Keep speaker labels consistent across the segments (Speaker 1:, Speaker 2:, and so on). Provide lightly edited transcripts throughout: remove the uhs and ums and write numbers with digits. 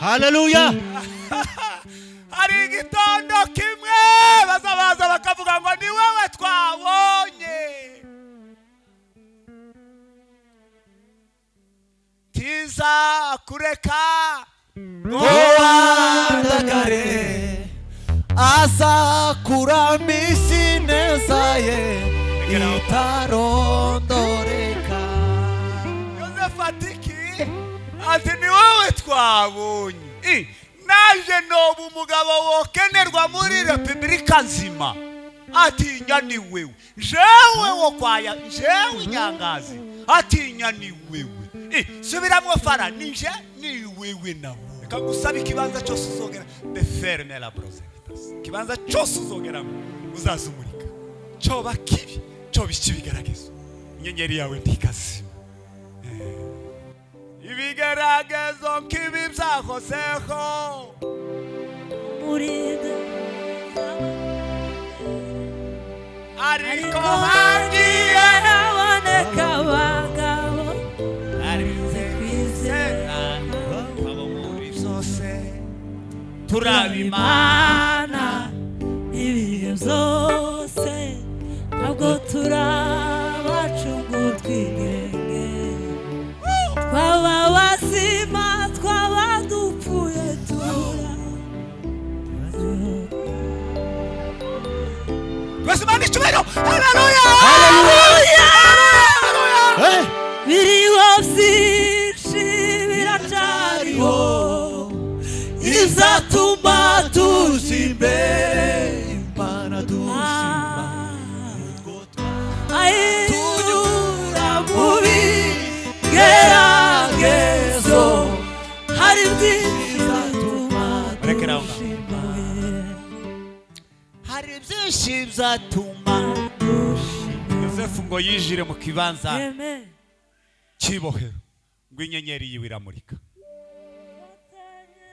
Speaker 1: Haleluya.
Speaker 2: Hari igitondo kimwe bazabaza bakavuga ngo ni wowe twabonye. Tiza kureka
Speaker 1: ngo wandagare, azakuramisha ineza ye itarondoreka.
Speaker 2: Yosefu ati iki? Ati ni wowe twabonye. Naje noba umugabo wokenerwa muri repubulika nzima. Atinya ni wewe. Jewe wo kwaya, jewe inyangazi. Atinya ni wewe. Subiramwo fara nije ni wewe nawe. Reka gusaba ikibanza cyose uzogera de ferme la proselitas. Ikibanza cyose uzogeramo uzazumurika. Cyoba kibi, cyoba ikibigaragazo. Inyenyeri yawe ntikazima. Ibigaragazo nk'ibi byahozeho. Ariko hagiye
Speaker 3: haboneka abagabo
Speaker 2: arinze kwizera abo muri byose turabimana
Speaker 3: ibihe byose, ntabwo turabacungu twigenge, twaba bazima twaba dupfuye tura.
Speaker 2: Twese Imana icyubahiro. Haleluya.
Speaker 3: Haleluya.
Speaker 1: Eh,
Speaker 3: Biriho byinshi biracariho izatuma
Speaker 1: tuja imbere Imana dushima.
Speaker 3: Tunyura mu bigeragezo, hari byinshi bizatuma
Speaker 2: Rekera aho ngaho.
Speaker 3: dushima.
Speaker 2: Hari byinshi byatuma Yosefu ngo yinjire mu kibanza
Speaker 3: Amen.
Speaker 2: cy'ibohero, ngo inyenyeri yiwe iramurika.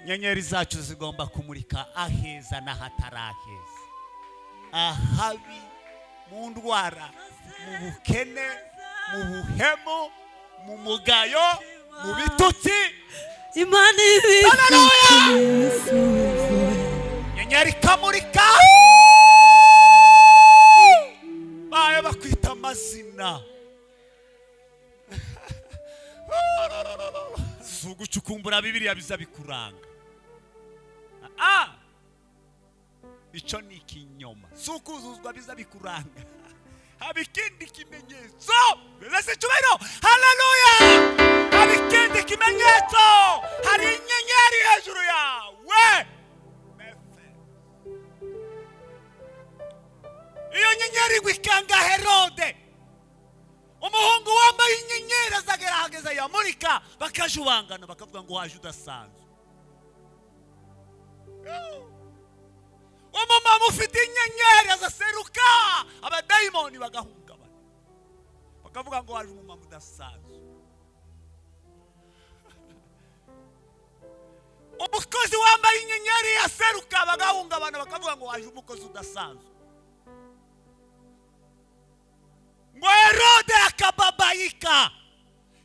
Speaker 2: Inyenyeri zacu zigomba kumurika aheza n'ahataraheza, ahabi, mu ndwara, mu bukene, mu buhemu, mu mugayo, mu bitutsi.
Speaker 3: Imana ibifitiye ibisubizo.
Speaker 2: Inyenyeri ikamurika bayo bakwita amazina. Si ugucukumbura Bibiliya biza bikuranga. Icyo ni ikinyoma. Si ukuzuzwa biza bikuranga. Haba ikindi kimenyetso. Mbese icyubahiro. Haleluya. Haba ikindi kimenyetso. Hari inyenyeri hejuru yawe. Iyo nyenyeri igwikanga Herode. Umuhungu wambaye inyenyeri azagerageza yamurika, bakajubangana bakavuga ngo waje udasanzwe. Umumama ufite inyenyeri azaseruka, abadayimoni bagahungabana bakavuga ngo waje umumama udasanzwe. Umukozi wambaye inyenyeri yaseruka, bagahungabana bakavuga ngo waje umukozi udasanzwe. Ngo Herode akababayika,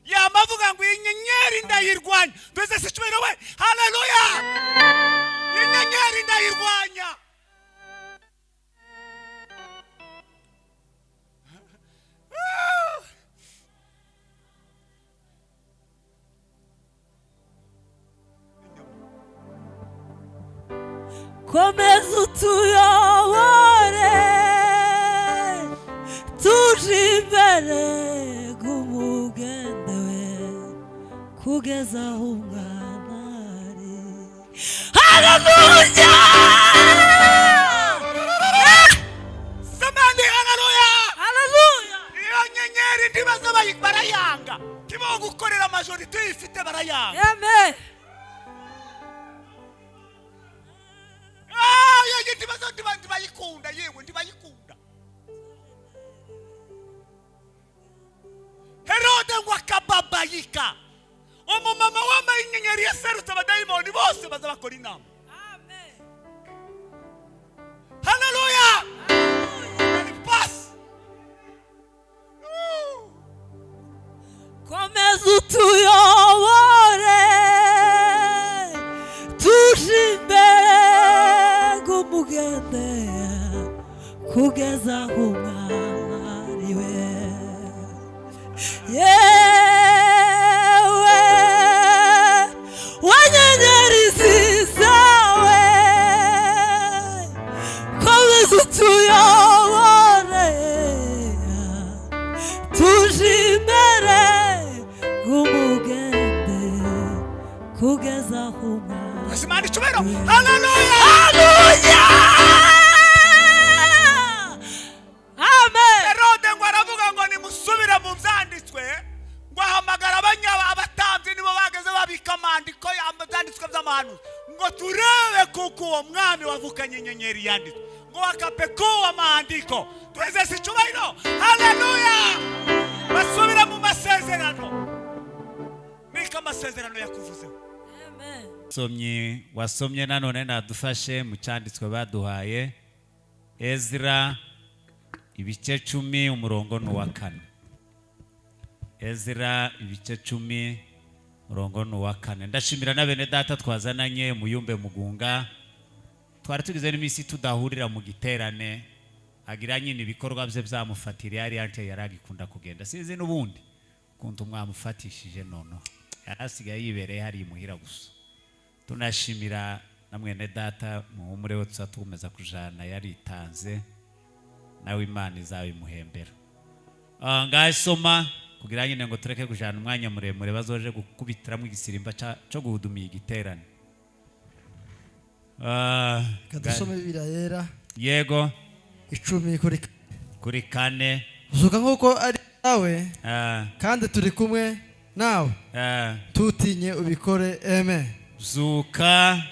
Speaker 2: yamavuga ngo iyi nyenyeri ndayirwanya. Mbese si icyubahiro we. Haleluya. Inyenyeri ndayirwanya.
Speaker 3: Komeza utuyobore tuje imbere nk'umugende we kugeza aho umwana ari. Haleluya.
Speaker 2: Samani, haleluya.
Speaker 3: Haleluya.
Speaker 2: Iyo nyenyeri ntibaza barayanga. Kibaho gukorera majorite uyifite barayanga.
Speaker 3: Amen.
Speaker 2: Iyo ntibaza ntibayikunda, yewe ntibayikunda. Herode ngo akababayika. Umumama wambaye inyenyeri yaserutse, abadayimoni bose baza bakora inama.
Speaker 3: Amen.
Speaker 2: Haleluya. Pass.
Speaker 3: Komeza utuyobore bw'umugende kugeza aho umwana ariwe. Yewe wanyenyeri zawe, komeza utuyobore, tuje imbere bw'umugende kugeza aho umwana.
Speaker 2: Imana icyubahiro, haleluya.
Speaker 3: Haleluya! Amen.
Speaker 2: Herode ngo aravuga ngo nimusubire mu byanditswe, ngo ahamagara abatambyi, nibo bageze babika amandiko byanditswe by'amahanuzi, ngo turebe kuko uwo mwami wavukanye inyenyeri yanditswe, ngo wakapekuwa maandiko. Twezese icyubahiro, haleluya. Basubire mu masezerano, niko amasezerano yakuvuzeho.
Speaker 3: Amen.
Speaker 2: Somye wasomye nanone nadufashe mu cyanditswe baduhaye, Ezra ibice 10 umurongo ni uwa 4. Ezra ibice 10 umurongo ni uwa 4. Ndashimira na bene data twazananye muyumbe mugunga, twari tugize n'iminsi tudahurira mu giterane, agira nyine ibikorwa bye byamufatiriye, yari yante yaragikunda kugenda, sinzi n'ubundi kuntu mwamufatishije, noneho yarasigaye yibereye hari imuhira gusa. Tunashimira na mwene data muhumure we tuza tugomeza kujana, yaritanze nawe Imana izabimuhembera. Ngahe soma kugira nyine ngo tureke kujana umwanya muremure bazoje gukubitiramo igisirimba cyo guhudumiya igiterane.
Speaker 4: Kadusome Bibiliya yera.
Speaker 2: Yego.
Speaker 4: 10 kuri
Speaker 2: kuri 4.
Speaker 4: Zuka nkuko ari nawe, kandi turi kumwe nawe, tutinye ubikore. Amen.
Speaker 2: Zuka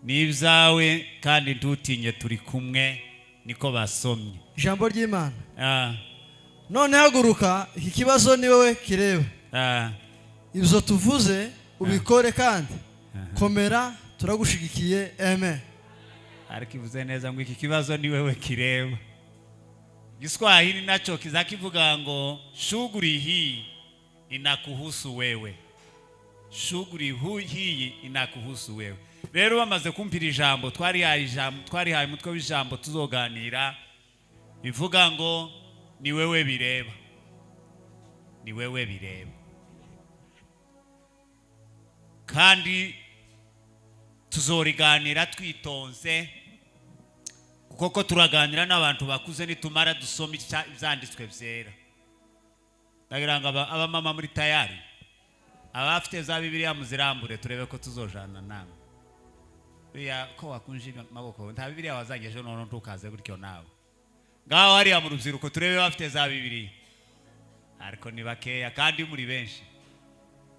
Speaker 2: n'ibyawe kandi ntutinye, turi kumwe, niko basomye.
Speaker 4: Ijambo ry'Imana. None haguruka, iki kibazo ni wowe kireba. Ibyo tuvuze ubikore kandi komera, turagushigikiye. Amen.
Speaker 2: Ariko ivuze neza ngo iki kibazo ni wewe kireba. Giswahili nacho kizakivuga ngo shughuli hii inakuhusu wewe. Shughuli hii inakuhusu wewe. Rero bamaze kumpira ijambo, twarihaye umutwe w'ijambo tuzoganira ivuga ngo ni wewe bireba. Ni wewe bireba. Kandi tuzoriganira twitonze, kuko ko turaganira n'abantu bakuze nitumara dusoma ibyanditswe byera. Ndagira ngo abamama muri tayari, abafite za Bibiliya muzirambure turebe ko tuzojana namwe. Buriya ko wakunje amaboko nta Bibiliya wazanye ejo, none ntukaze gutyo nawe. Ngaho hariya mu rubyiruko turebe bafite za Bibiliya, ariko ni bakeya kandi muri benshi.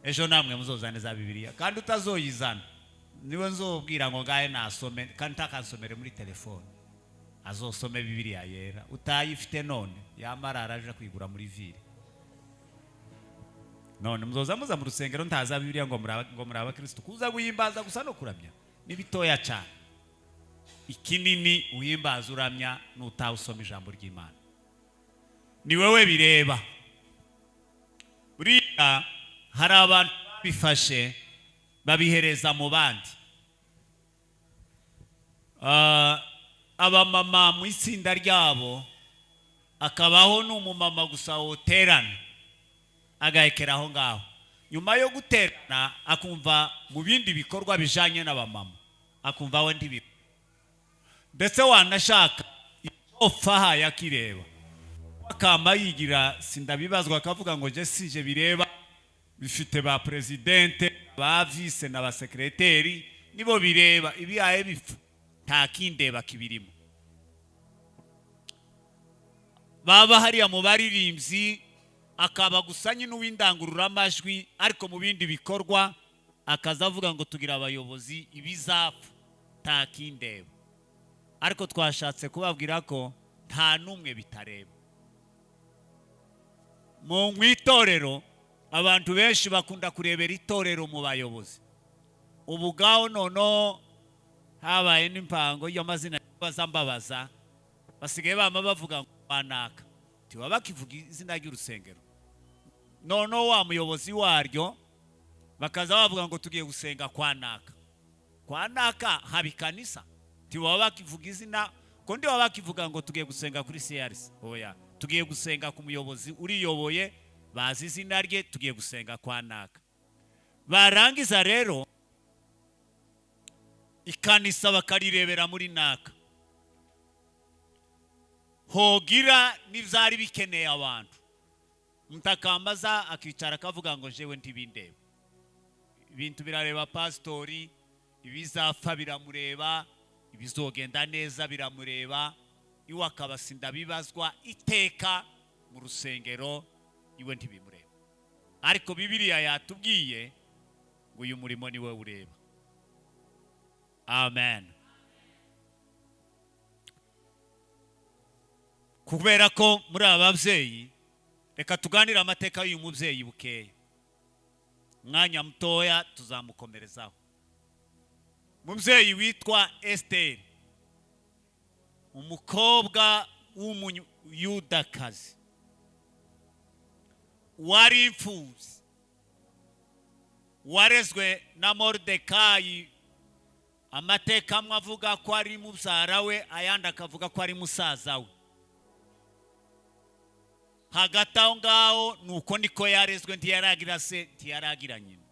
Speaker 2: Ejo namwe muzozane za Bibiliya, kandi utazoyizana niwe nzobwira ngo ngahe nasome, kandi ntakansomere muri telefone, azosome Bibiliya yera. Utayifite none yamara araje kwigura muri ville. None muzoza muza mu rusengero ntaza Bibiliya ngo muri abakristo, kuza guhimbaza gusa no kuramya ni bitoya cyane. Ikinini uhimbaza uramya n'utawusoma ijambo ry'Imana. Ni wewe bireba. Buriya hari abantu bifashe babihereza mu bandi. Abamama mu itsinda ryabo akabaho n'umumama gusa woterana agahekera aho ngaho. Nyuma yo guterana akumva mu bindi bikorwa bijanye n'abamama, akumva we ndibi, ndetse wanashaka icyofaha yakireba akama yigira sindabibazwa, akavuga ngo je sije bireba, bifite ba presidente, ba vice na ba secretary nibo bireba, ibiyaye bipfa nta kindeba kibirimo. Baba hariya mu baririmbyi akaba gusa nyine uw'indangururamajwi, ariko mu bindi bikorwa akaza avuga ngo tugira abayobozi ibizapfa nta kindeba. Ariko twashatse kubabwira ko nta n'umwe bitareba. Mu itorero abantu benshi bakunda kurebera itorero mu bayobozi. Ubu gaho noneho habaye n'impango y'amazina bazambabaza, basigaye bama bavuga ngo banaka, tiba bakivuga izina ry'urusengero. Noneho wa muyobozi waryo bakaza bavuga ngo tugiye gusenga kwa naka. Kwa naka haba ikanisa. Ntibaba bakivuga izina, ko ndi baba bakivuga ngo tugiye gusenga kuri CRC. Oya, tugiye gusenga ku muyobozi uriyoboye, bazi izina rye, tugiye gusenga kwa naka. Barangiza rero ikanisa bakarirebera muri naka. Hogira n'ibyari bikeneye abantu. Mutakambaza akicara akavuga ngo jewe ntibindeba. Ibintu birareba pastori, ibizapfa biramureba, ibizogenda neza biramureba, iwe akabasinda bibazwa iteka mu rusengero, iwe ntibimureba. Ariko Bibiliya yatubwiye ngo uyu murimo niwe ureba. Amen. Kubera ko muri aba babyeyi, reka tuganire amateka y'uyu mubyeyi bukeya. Mwanya mutoya tuzamukomerezaho. Mubyeyi witwa Esther, umukobwa w'umuyudakazi wari imfubyi, warezwe na Moridekayi. Amateka amwe avuga ko ari mubyara we, ayandi akavuga ko ari musaza we. Hagati aho ngaho nuko niko yarezwe, ntiyaragira se, ntiyaragira nyina.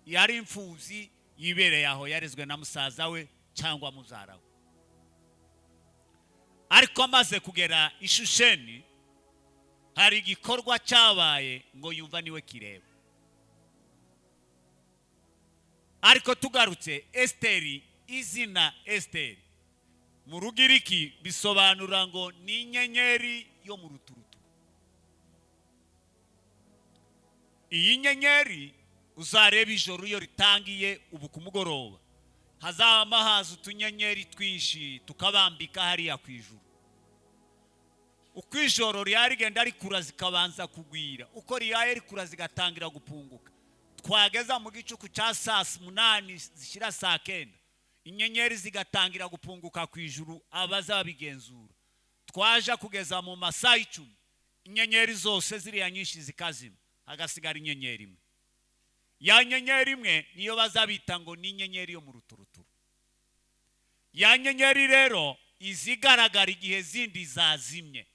Speaker 2: Yari imfubyi yibereye aho, yarezwe na musaza we cyangwa mubyara we. Ariko amaze kugera i Shusheni, hari igikorwa cyabaye ngo yumva niwe kireba. Ariko tugarutse, Esteri, izina Esteri mu Rugiriki bisobanura ngo ni inyenyeri yo mu ruturutu. Iyi nyenyeri uzareba ijoro iyo ritangiye ubu ku mugoroba, hazaba haza utunyenyeri twinshi tukabambika hariya ku ijuru. Uko ijoro rigenda rikura zikabanza kugwira, uko riyaye rikura zigatangira gupunguka. Twageza mu gicuku cya saa 8 zishira saa 9, inyenyeri zigatangira gupunguka ku ijuru, abazabigenzura. Twaja kugeza mu masaha 10, inyenyeri zose ziriya nyinshi zikazima, hagasigara inyenyeri imwe. Ya nyenyeri imwe niyo bazabita ngo ni inyenyeri yo mu ruturuturu. Ya nyenyeri rero izigaragara igihe zindi zazimye.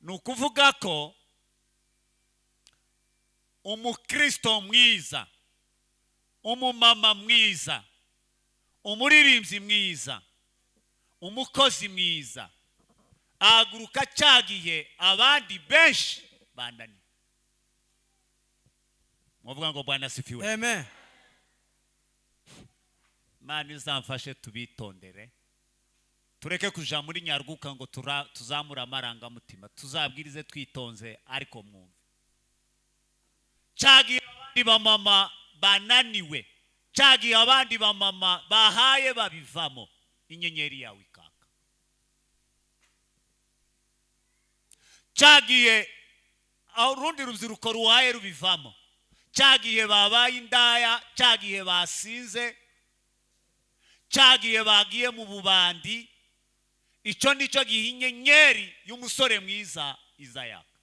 Speaker 2: Ni ukuvuga ko umukristo mwiza, umumama mwiza, umuririmbyi mwiza, umukozi mwiza ahaguruka cyagiye abandi benshi bananiwe. Muvuga ngo Bwana asifiwe.
Speaker 4: Amen.
Speaker 2: Imana izamfashe tubitondere, tureke kuja muri nyaruguka ngo tuzamura amarangamutima, tuzabwirize twitonze ariko mwumve. Cyagiye abandi bamama bananiwe, cyagiye abandi bamama bahaye babivamo, inyenyeri yawe ikaka. Cyagiye urundi rubyiruko ruhaye rubivamo, cyagiye babaye indaya, cyagiye basinze, cyagiye bagiye mu bubandi. Icyo nicyo gihe inyenyeri y'umusore mwiza izayaka.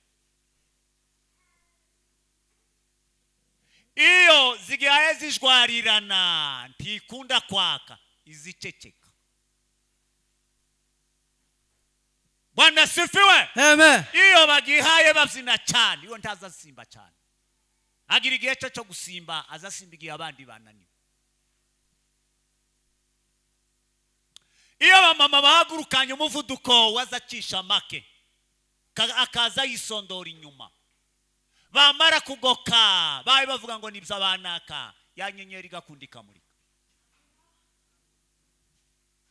Speaker 2: Iyo zigiye zijwarirana ntikunda kwaka, iziceceka. Bwana sifiwe.
Speaker 4: Amen.
Speaker 2: Iyo bagihaye babyina cyane, iyo ntazasimba cyane. Agira igihe cyo gusimba, azasimba igihe abandi bananiwe. Iyo abamama bahagurukanye umuvuduko wazacisha make, akaza yisondora inyuma. Bamara kugoka, baye bavuga ngo nibyo abanaka, ya nyenyeri igakunda ikamurika.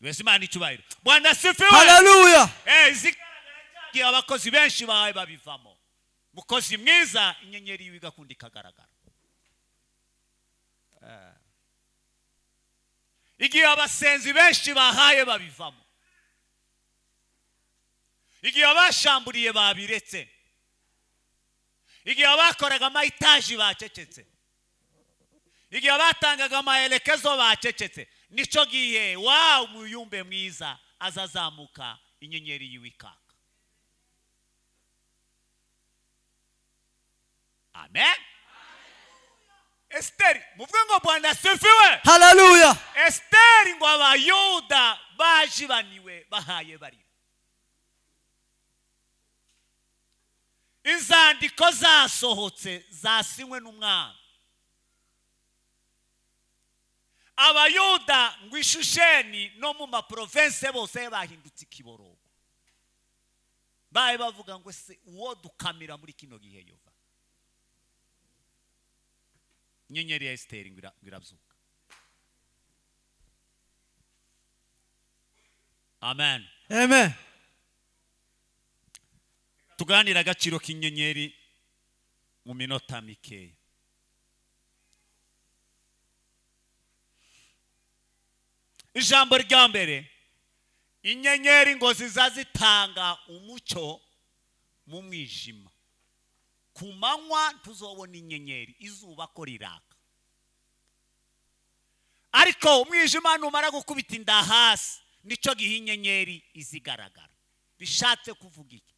Speaker 2: Wese Imana icyubahiro. Bwana sifiwe.
Speaker 4: Haleluya.
Speaker 2: Igihe abakozi benshi bawe babivamo, mukozi mwiza inyenyeri yiwe igakunda ikagaragara. Igihe abasenzi benshi bahaye babivamo, igihe abashamburiye babiretse, igihe abakoraga amayitaji bacecetse, igihe abatangaga amaherekezo bacecetse, nicyo gihe wa umuyumbe mwiza azazamuka inyenyeri yiwe ikaka. Amen. Esiteri, muvuge ngo Bwana asifiwe.
Speaker 4: Haleluya.
Speaker 2: Esiteri ngo abayuda bajibaniwe bahaye barira. Inzandiko zasohotse zasinywe n'umwami. Abayuda ngo ishusheni no mu maprovince bose bahindutse ikiborogo. Baye bavuga ngo se uwo dukamira muri kino gihe yova. Inyenyeri ya Esiteri ngo irabyuka. Amen.
Speaker 4: Amen.
Speaker 2: Tuganira agaciro k'inyenyeri mu minota mikeya. Ijambo rya mbere, inyenyeri ngo zizazitanga umucyo mu mwijima. Ku manywa tuzobona inyenyeri, izuba ko riraka. Ariko umwijima numara gukubita inda hasi, nicyo gihe inyenyeri izigaragara. Bishatse kuvuga iki?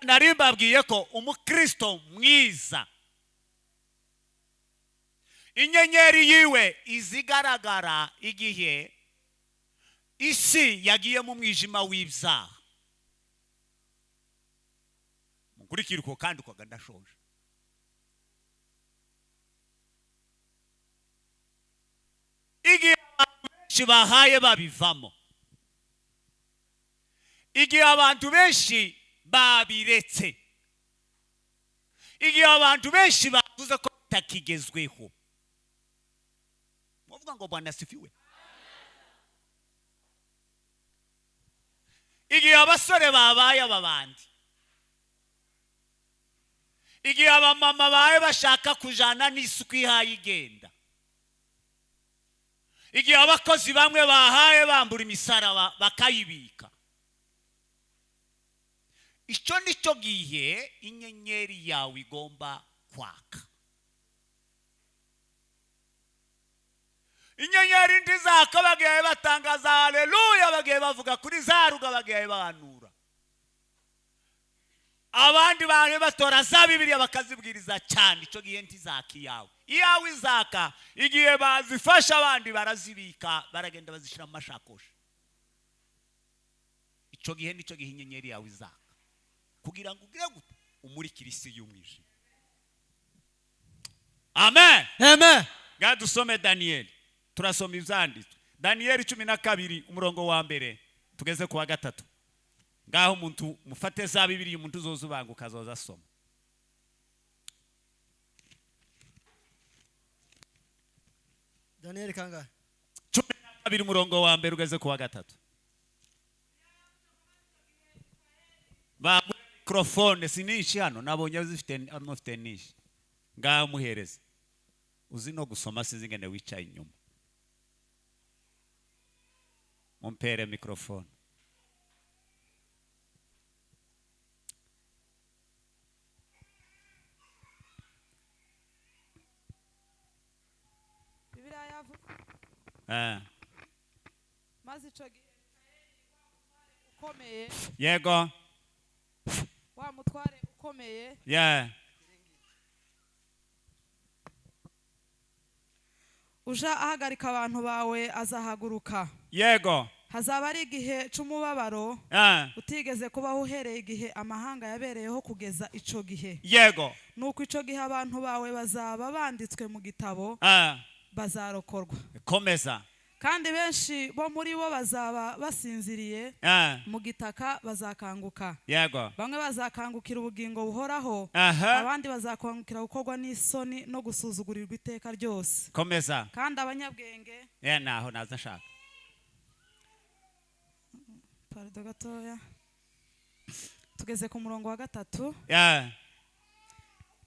Speaker 2: Nari mbabwiye ko umukristo mwiza inyenyeri yiwe izigaragara igihe isi yagiye mu mwijima w'ibyaha. Mukurikire uko kandi uko ndashoje. Igihe abantu benshi bahaye babivamo, igihe abantu benshi babiretse, igihe abantu benshi bavuze ko bitakigezweho. Muvuga ngo Bwana asifiwe. Igihe abasore babaye ababandi, igihe abamama bawe bashaka kujana n'isuku ihaye igenda, igihe abakozi bamwe bahaye bambura imisaraba bakayibika, icyo nicyo gihe inyenyeri yawe igomba kwaka. Inyenyeri ndizaka bagiye batangaza haleluya, bagiye bavuga kuri za ruga, bagiye bahanura. Abandi bantu batora za Bibiliya bakazibwiriza cyane. Icyo gihe ntizaka iyawe. Iyawe izaka igihe bazifasha abandi barazibika, baragenda bazishyira mu mashakoshi. Icyo gihe nicyo gihe inyenyeri yawe izaka, kugira ngo ugire gute umurikire isi y'umwijima. Amen.
Speaker 4: Amen.
Speaker 2: Ngaho dusome Daniyeli. Turasoma ibyanditswe. Daniyeli 12 umurongo wa mbere tugeze ku wa 3. Ngaho umuntu mufate za Bibiliya, umuntu uzozubanguka azoza asoma.
Speaker 4: Daniyeli kangahe?
Speaker 2: 12 umurongo wa mbere ugeze ku wa 3. Ba microphone sinishi hano nabonye zifite mufite nishi. Ngaho muhereze. Uzi no gusoma sinzi ngene wicaye inyuma. Mumpere microphone.
Speaker 5: Bibiliya yavuze maze ico gihe ukomeye,
Speaker 2: yego,
Speaker 5: wa mutware ukomeye,
Speaker 2: yeah,
Speaker 5: uja ahagarika abantu bawe azahaguruka.
Speaker 2: Yego.
Speaker 5: Hazaba ari igihe c'umubabaro utigeze kubaho uhereye igihe amahanga yabereyeho kugeza ico gihe.
Speaker 2: Yego.
Speaker 5: Nuko ico gihe abantu bawe bazaba banditswe mu gitabo, bazarokorwa.
Speaker 2: Komeza.
Speaker 5: Kandi benshi bo muri bo bazaba basinziriye mu gitaka bazakanguka.
Speaker 2: Yego.
Speaker 5: Bamwe bazakangukira ubugingo buhoraho, abandi bazakangukira gukorwa n'isoni no gusuzugurirwa iteka ryose.
Speaker 2: Komeza.
Speaker 5: Kandi abanyabwenge
Speaker 2: naho naza nshaka.
Speaker 5: Pardon gatoya. Tugeze ku murongo wa 3.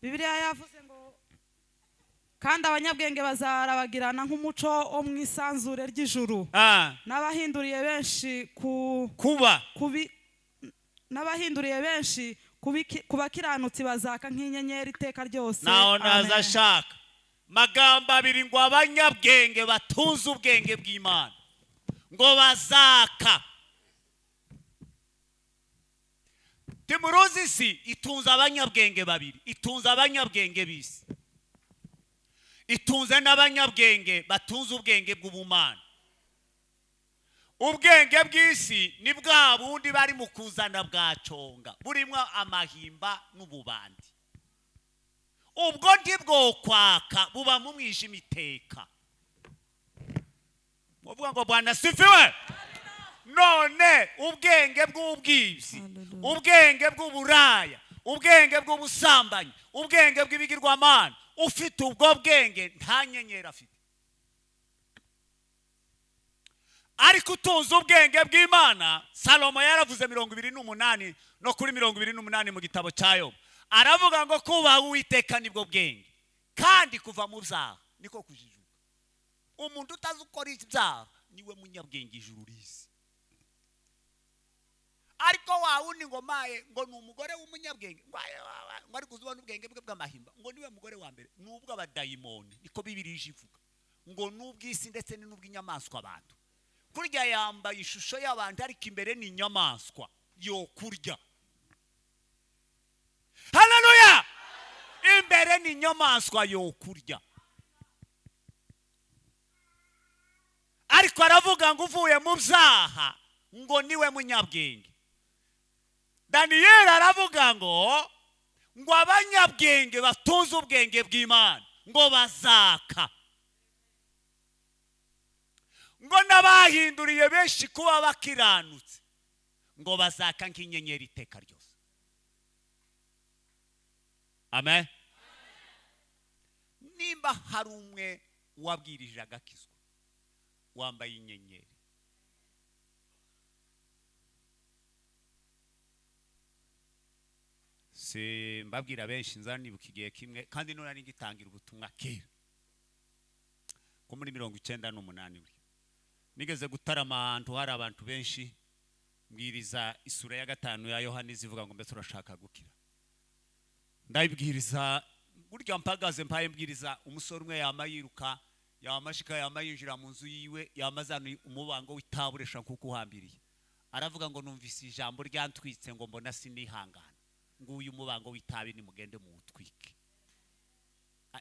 Speaker 5: Bibiliya yavuze ngo kandi abanyabwenge bazarabagirana nk'umuco wo mu isanzure ry'ijuru. N'abahinduriye benshi kuba n'abahinduriye benshi kubakiranutsi bazaka nk'inyenyeri iteka ryose.
Speaker 2: Naho naza shaka magambo abiri ngo abanyabwenge batunze ubwenge bw'Imana ngo bazaka. Timuruzi isi itunze abanyabwenge babiri, itunze abanyabwenge bisi. Itunze n'abanyabwenge batunze ubwenge bw'ubumana. Ubwenge bw'isi ni bwa bundi bari mu kuzana bwaconga, burimo amahimba n'ububandi. Ubwo ntibwokwaka, buba mu mwijima iteka. Muvuga ngo Bwana sifiwe. None ubwenge bw'ubwibzi, ubwenge bw'uburaya, ubwenge bw'ubusambanyi, ubwenge bw'ibigirwamana, ufite ubwo bwenge nta nyenyeri afite. Ariko utunze ubwenge bw'Imana, Salomo yaravuze 28 no kuri 28 mu gitabo cya Yobu, aravuga ngo kubaha Uwiteka nibwo bwenge, kandi kuva mu byaha niko kujijuka. Umuntu utazi ukora ibyaha niwe munyabwenge ijuru rizi. Ariko wawundi ngo maye ngo ni umugore w'umunyabwenge, ngo ari kuzubona ubwenge bwe bw'amahimba, ngo niwe mugore wa mbere nubwo abadayimoni, niko Bibiliya ivuga, ngo n'ubw'isi ndetse n'ubw'inyamaswa abantu. Kurya yambaye ishusho y'abantu ariko imbere ni inyamaswa yo kurya. Haleluya! Imbere ni inyamaswa yo kurya. Ariko aravuga ngo uvuye mu byaha ngo niwe munyabwenge. Daniyeli aravuga ngo abanyabwenge batunze ubwenge bw'Imana ngo bazaka, ngo n'abahinduriye benshi kuba bakiranutse ngo bazaka nk'inyenyeri iteka ryose. Amen. Nimba hari umwe wabwirije agakizwa wambaye inyenyeri, si mbabwira benshi nzanibuka igihe kimwe, kandi none ari ngitangira ubutumwa kera ko muri 98 nigeze gutarama ahantu hari abantu benshi, mbwiriza isura ya 5 ya Yohana izivuga ngo mbese urashaka gukira. Ndayibwiriza burya mpagaze mpaye mbwiriza, umusore umwe yama yiruka, yamashika yama yinjira mu nzu yiwe, yamazana umubango w'itaburesha kuko uhambiriye. Aravuga ngo numvise ijambo ryantwitse ngo mbona sinihangana, nguyu umubango w'itabi nimugende muwutwike.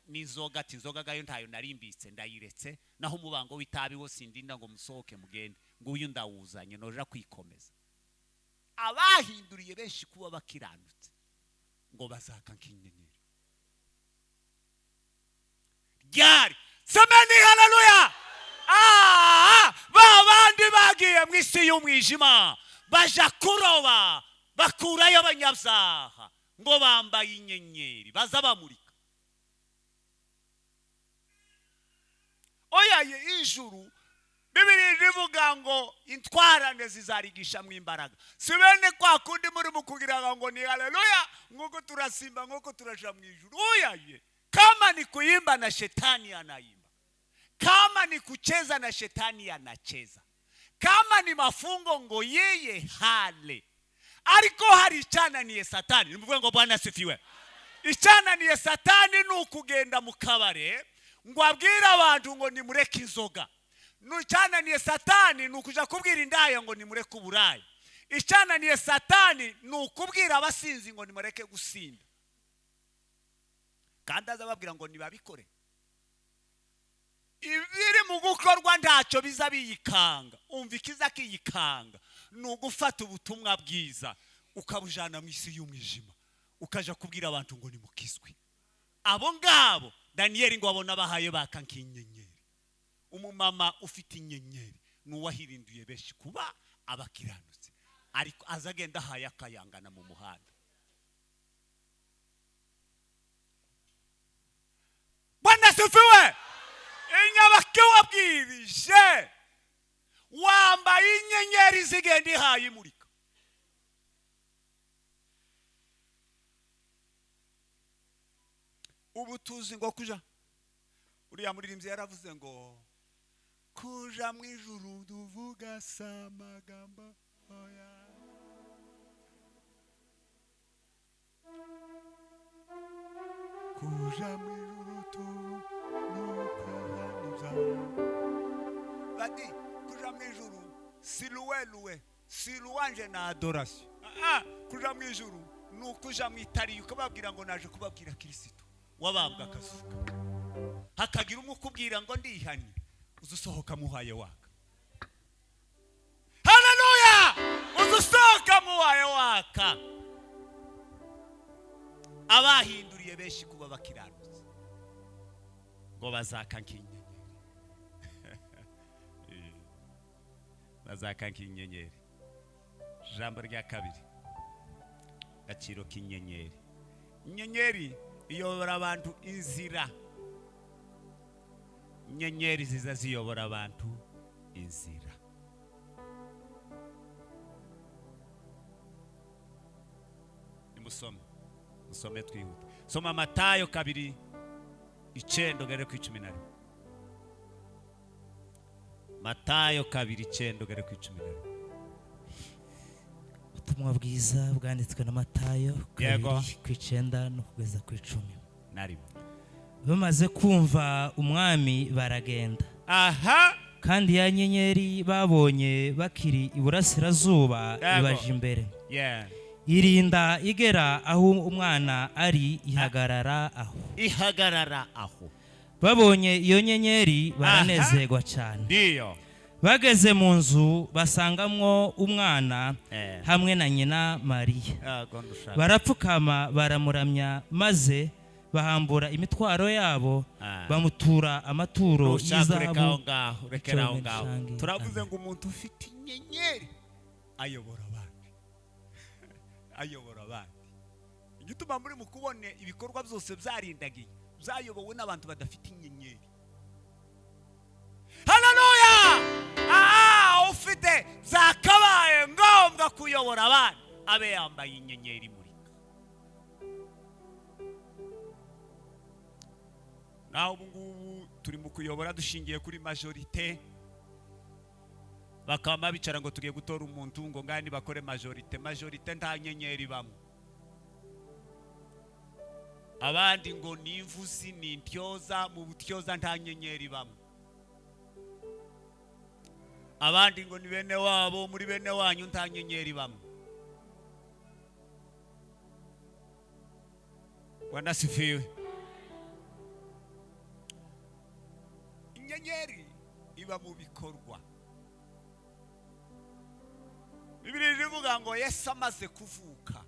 Speaker 2: N'inzoga ati inzoga gayo ntayo narimbitse ndayiretse, naho umubango w'itabi wo sindinda ngo musohoke mugende, nguyu ndawuzanye noja kwikomeza. Abahinduriye benshi kuba bakiranutse ngo bazaka nk'inyenyeri. Ryari semeni haleluya. Babandi bagiye mu isi y'umwijima baja kuroba bakurayo abanyabyaha ngo bambaye inyenyeri baza bamurika. Oya ijuru Bibiri rivuga ngo intwarane zizarigisha mu imbaraga. Si bene kwa kundi muri mukugira ngo ni haleluya nguko turasimba nguko turaja mu ijuru. Oya ye, kama ni kuimba na shetani anaimba, kama ni kucheza na shetani anacheza, kama ni mafungo ngo yeye hale. Ariko hari icyananiye satani. Nimuvuge ngo Bwana asifiwe. Icyananiye satani ni ukugenda mu kabare ngo abwire abantu ngo nimureke inzoga. Icyananiye satani ni ukuja kubwira indaya ngo nimureke uburaya. Icyananiye satani ni ukubwira abasinzi ngo nimureke gusinda. Kandi azababwira ngo nibabikore. Ibiri mu gukorwa ntacyo biza biyikanga. Umva ikiza kiyikanga ni ugufata ubutumwa bwiza ukabujana mu isi y'umwijima, ukaja kubwira abantu ngo nimukizwe. Abo ngabo Daniyeli ngo abona bahaye baka nk'inyenyeri. Umumama ufite inyenyeri nuwahirinduye benshi kuba abakiranutse, ariko azagenda ahaye akayangana mu muhanda. Bwana sifiwe. Inyabake wabwirije wambaye inyenyeri zigenda ihaye imurika. Ubu tuzi ngo kuja uriya muririmbyi yaravuze ngo kuja mu ijuru duvuga samagambo oya. Kuja mu ijuru tu bati kuja mu ijuru si luwe si louange na adoration. Kuja mu ijuru ni ukuja mu itari ukababwira ngo naje kubabwira Kristo wabambwa akazuka. Hakagira umwe ukubwira ngo ndihanye, uzusohoka muhaye waka. Haleluya! Uzusohoka muhaye waka. Abahinduriye benshi kuba bakiranutse ngo bazaka nk'inyenyeri. Bazaka nk'inyenyeri. Ijambo rya kabiri, agaciro k'inyenyeri. Inyenyeri iyobora abantu inzira. Inyenyeri ziza ziyobora abantu inzira. Nimusome, musome twihuta. Soma Matayo 2:9 ugere ku 11. Matayo 2:9 ugere ku 11.
Speaker 6: Ubutumwa bwiza bwanditswe na Matayo 2:9 no kugeza ku 10.
Speaker 2: Nariwe.
Speaker 6: Bamaze kumva umwami baragenda.
Speaker 2: Aha.
Speaker 6: Kandi ya nyenyeri babonye bakiri iburasirazuba ibaje imbere. Irinda igera aho umwana ari ihagarara aho.
Speaker 2: Ihagarara aho.
Speaker 6: Babonye iyo nyenyeri baranezerwa cyane.
Speaker 2: Ndiyo.
Speaker 6: Bageze mu nzu basangamwo umwana hamwe na nyina Mariya. Barapfukama baramuramya, maze bahambura imitwaro yabo bamutura amaturo y'izahabu.
Speaker 2: Turavuze ngo umuntu ufite inyenyeri ayobora abandi. Ayobora abandi. Igituma muri mu kubone ibikorwa byose byarindagiye byayobowe n'abantu badafite inyenyeri. Haleluya! Ufite zakabaye ngombwa kuyobora abandi abe yambaye inyenyeri imurika. Naho ubu ngubu turi mu kuyobora dushingiye kuri majorite, bakaba bicara ngo tugiye gutora umuntu ngo ngani bakore majorite. Majorite nta nyenyeri bamwe. Abandi ngo ni imvuzi ni intyoza, mu butyoza nta nyenyeri bamwe. Abandi ngo ni bene wabo, muri bene wanyu nta nyenyeri bamwe. Bwana sifiwe. Inyenyeri iba mu bikorwa. Bibiliya ivuga ngo Yesu amaze kuvuka,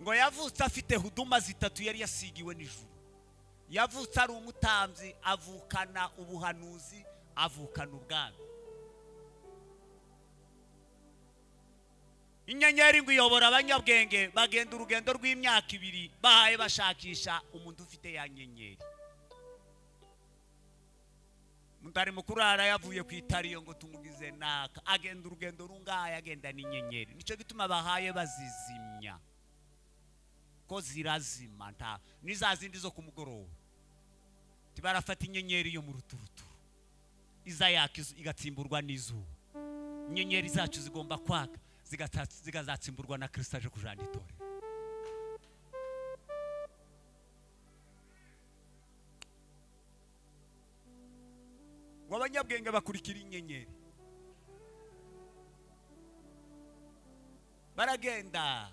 Speaker 2: ngo yavutse afite huduma zitatu yari yasigiwe n'ijuru. Yavutse ari umutambyi, avukana ubuhanuzi, avukana ubwami. Inyenyeri ngo iyobora abanyabwenge bagenda urugendo rw'imyaka 2 bahaye bashakisha umuntu ufite ya nyenyeri. Mutari mukurara yavuye ku itariyo ngo tumugize naka, agenda urugendo rungaye agenda n'inyenyeri. Nico gituma bahaye bazizimya, ko zirazima nta nizazindi zo kumugoroba. Tibarafata inyenyeri yo mu ruturuturu iza yaka igatsimburwa n'izuba. Inyenyeri zacu zigomba kwaka zigazatsimburwa na Kristo aje kujana itorero. Ngo abanyabwenge bakurikira inyenyeri baragenda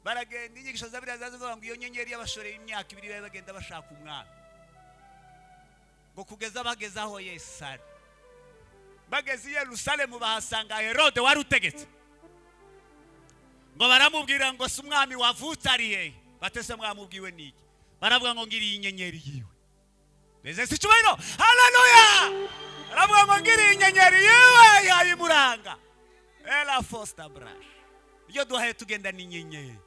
Speaker 2: baragenda. Inyigisho za Bibiliya zivuga ngo iyo nyenyeri yabashoreye imyaka 2 bari bagenda bashaka umwana, ngo kugeza bageze aho Yesu ari. Bageze i Yerusalemu bahasanga Herode wari utegetse, ngo baramubwira ngo si umwami wavutse ari hehe? Batese mwamubwiwe niki? Baravuga ngo ngiriye inyenyeri yiwe. Beze si cyubahiro. Haleluya! Baravuga ngo ngiriye inyenyeri yiwe yayimuranga. Ela fosta brush. Iyo duhaye tugenda n'inyenyeri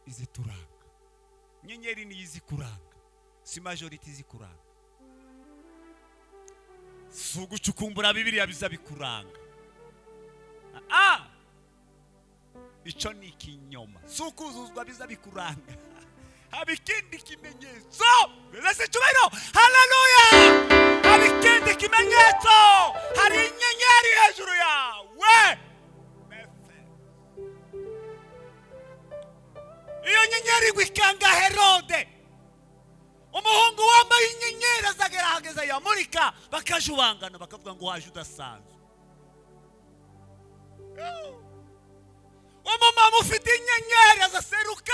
Speaker 2: izituranga. Inyenyeri ni izikuranga, si majority izikuranga. Si ugucukumbura Bibiliya biza bikuranga. Ico ni ikinyoma. Si ukuzuzwa biza bikuranga. Haba ikindi kimenyetso. Beze cyubahiro. Haleluya! Haba ikindi kimenyetso. Hari inyenyeri hejuru yawe. Iyo nyenyeri igwikanga Herode. Umuhungu wambaye inyenyeri azagerageza yamurika, bakajubangana bakavuga ngo waje udasanzwe. Umumama ufite inyenyeri azaseruka,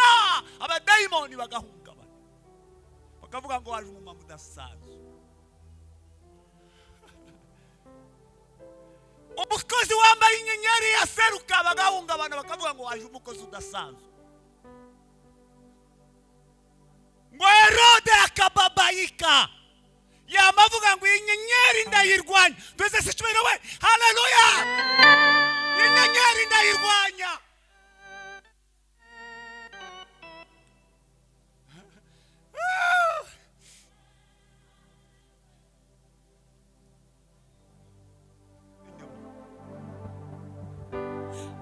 Speaker 2: abadayimoni bagahungabana. Bakavuga ngo waje umumama udasanzwe. Umukozi wambaye inyenyeri yaseruka bagahungabana bakavuga ngo waje umukozi udasanzwe. Ngo Herode akababayika. Yamavuga ngo inyenyeri ndayirwanya. Twese si cyubahiro we. Haleluya. Inyenyeri ndayirwanya.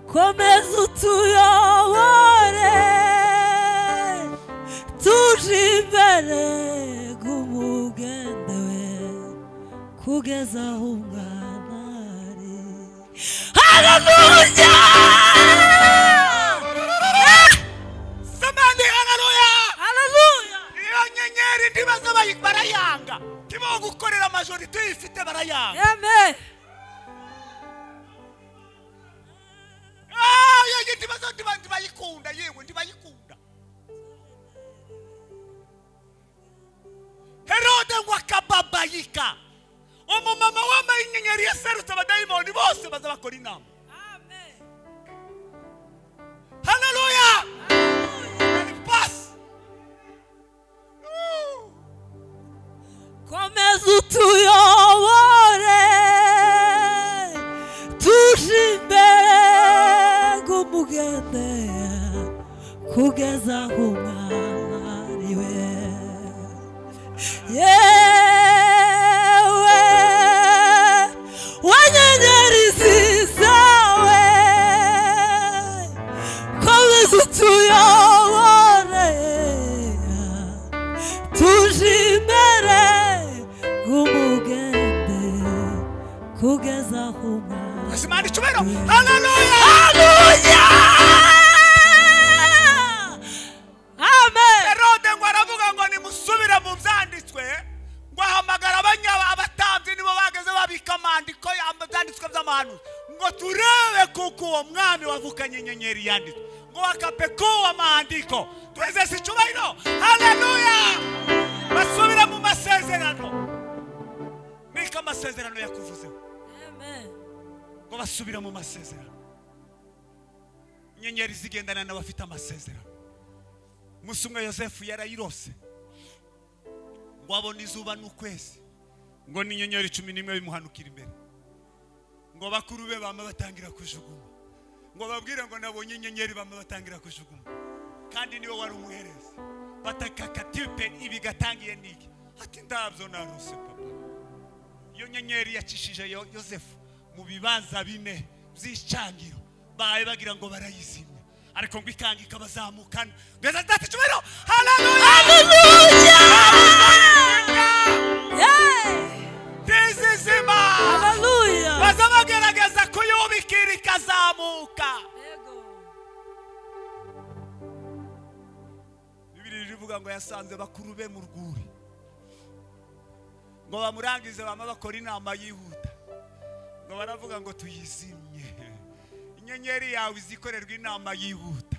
Speaker 3: Komeza utuyobore tuje imbere nk'umugende we kugeza aho umwana ari. Haleluya!
Speaker 2: Samani, haleluya!
Speaker 3: Haleluya!
Speaker 2: Iyo nyenyeri ntibaza barayanga. Tibo gukorera majorite ifite barayanga.
Speaker 3: Amen.
Speaker 2: Ndibayikunda yewe ndibayikunda. Herode ngo akababayika. Umumama wambaye inyenyeri yaserutse abadayimoni bose baza bakora inama.
Speaker 3: Amen.
Speaker 2: Haleluya! Pass.
Speaker 3: Komeza utuyobore tuje imbere nk'umugende kugeza aho umwana ari we. Yewe wanyenyeri zawe komeza utuyobore tuje imbere nk'umugende kugeza aho umwana.
Speaker 2: Imana icyubahiro. Haleluya!
Speaker 3: Haleluya! Amen.
Speaker 2: Herode ngo aravuga ngo nimusubire mu byanditswe, ngo ahamagara abatambyi nibo bageze babika amandiko byanditswe by'amahanuzi, ngo turebe kuko uwo mwami wavukanye inyenyeri yanditswe, ngo wakapekuwa maandiko. Twese si icyubahiro. Haleluya! Basubire mu masezerano. Niko amasezerano yakuvuzeho.
Speaker 3: Amen.
Speaker 2: Ngo basubira mu masezerano. Inyenyeri zigendana n'abafite amasezerano. Umunsi umwe Yosefu yarayirose, ngo abone izuba n'ukwezi, ngo n'inyenyeri 11 bimuhanukira imbere, ngo bakuru be bama batangira kujuguma, ngo babwire ngo nabonye inyenyeri bama batangira kujuguma, kandi niwe wari umuhereza. Batakakatipe ibi gatangiye niki? Ati ndabyo narose papa. Iyo nyenyeri yacishije Yosefu mu bibanza 4 by'icangiro, baye bagira ngo barayizimya, ariko ngo ikanga ikabazamukana. Ngeza dati cyubahiro. Haleluya!
Speaker 3: Haleluya!
Speaker 2: Tizizima.
Speaker 3: Haleluya!
Speaker 2: Baza bagerageza kuyubikira ikazamuka. Bibiliya ivuga ngo yasanze bakuru be mu rwuri, ngo bamurangize bama bakora inama yihuta, ngo baravuga ngo tuyizimye. Inyenyeri yawe izikorerwa inama yihuta.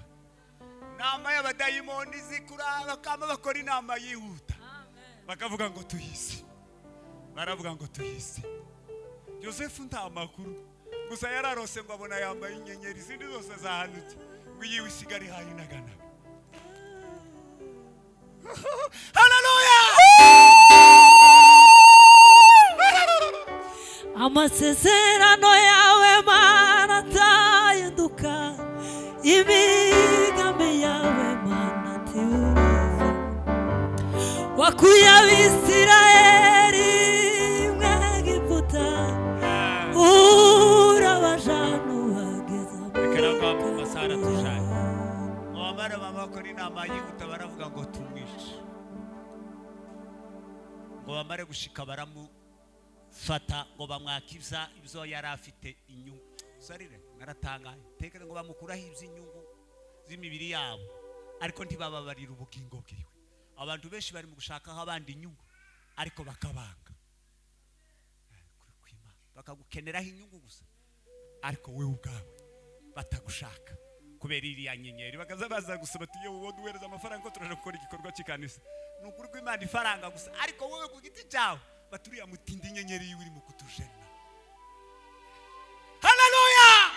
Speaker 2: Inama y'abadayimoni zikura bakama bakora inama yihuta. Bakavuga ngo tuyizimye. Baravuga ngo tuyizimye. Yosefu nta makuru, gusa yararose ngo abona yambaye inyenyeri izindi zose zahanutse, ngo iyiwe isigare ihaye inaganaga. Haleluya!
Speaker 3: Amasezerano yawe Mana atahinduka, imigambi yawe Mana ntibuza. Wakuye Abisirayeli mu Egiputa, urabajana ubageza mu Kanani.
Speaker 2: Abamara bakora inama yihuta baravuga ngo tumwice, ngo bamare gushika baramufata, ngo bamwakiza ibyo yari afite inyungu. Sarire naratangaye tekere ngo bamukuraho iby'inyungu z'imibiri yabo, ariko ntibababarira ubugingo bwiwe. Abantu benshi bari mu gushakaho abandi inyungu, ariko bakabanga, bakagukeneraho inyungu gusa, ariko wewe ubwawe batagushaka kubera iriya nyenyeri. Bakaza baza gusaba ati yewe wowe duhereza amafaranga ko turaje gukora igikorwa cy'ikanisa, Ni ukuri kw'Imana ifaranga gusa, ariko wowe ku giti cyawe baturiya mutindi inyenyeri yiwe iri mu kutujena. Haleluya!